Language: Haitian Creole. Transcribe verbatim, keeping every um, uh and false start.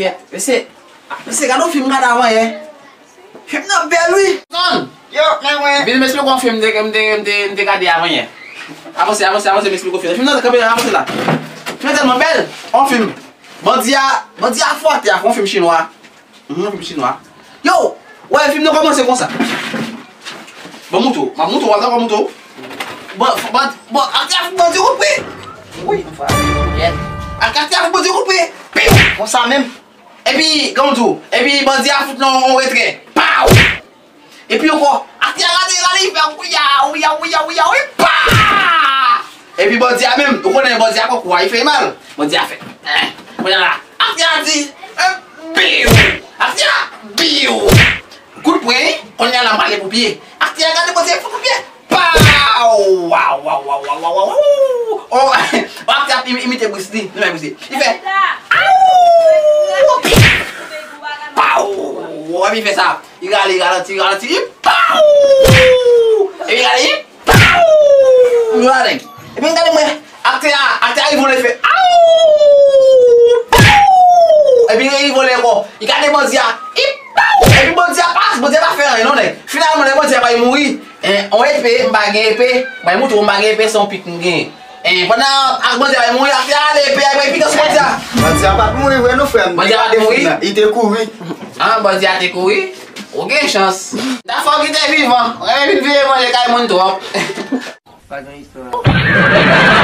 Yeah, mesye, mesye, gade yon fim m gade avanyè. Fim nan bèl, wi. Son! Yo, men mwen. Vin m esplike w yon fim m te, m te, m te, m te gade avanyè. Avanse, avanse, avanse, m esplike w fim nan. Fim nan kanpe, avanse la. Fim nan tèlman bèl. Yon fim. Bandi a, bandi a fò atè a, yon fim chinwa. Mhm, yon fim chinwa. Yo, wè, fim nan kòmanse konsa. Bon, mouto, m ap mouto, w ap dakò mouto. Bon, bon, bon, atè a fout bandi kout pye. Wi, m frape. Yeah. Atè a fout bandi kout pye. Piw! Konsa menm. Epi, kòman tou? Epi bandi a fout nan yon retrè. Paw! Epi ankò, atè a rale, rale, li fè wouya, wouya, wouya, wouya, wi, pa! Epi bandi a menm, ou konnen bandi a kòk ou a, li fè mal. Bandi a fè, eh, kounye a la, atè a di, eh, biw! Atè a, biw! Kout pwen, kounye a la, m ale pou pye. Atè a gade bandi a fout pou pye. Paw! Waw, waw, waw, waw, waw, waw, waw. Oh, oh, ap te ap imi- imite Bruce Lee. Nou men Bruce Lee. Li fè, aw! Paw! Epi li fè sa. Li rale, li ralanti, li ralanti. Li paw! Epi li rale, li paw! Li rale. Epi m gade mwen. Aktè a, aktè a rivole, li fè, aw! Paw! Epi li rivole ankò. Li gade bandi a. Li paw! Epi bandi a pa, bandi a pa fè anyen non, nèg. Finalman, lè bandi a bay mouri, eh, on epe, m pa gen epe, bay mouton, m pa gen epe, se on pik m gen. Eh, pandan ak bandi a bay mouri, aktè a ale, epe a bay pik sou bandi a. Bandi a pa t mouri vre non, frè m. Bandi a pa t mouri? Li te kouri. Ah, bandi a te kouri? Ou gen chans. Ta fò ki te vivan. Renmen vin vire manje kay moun twòp. Pa gen istwa.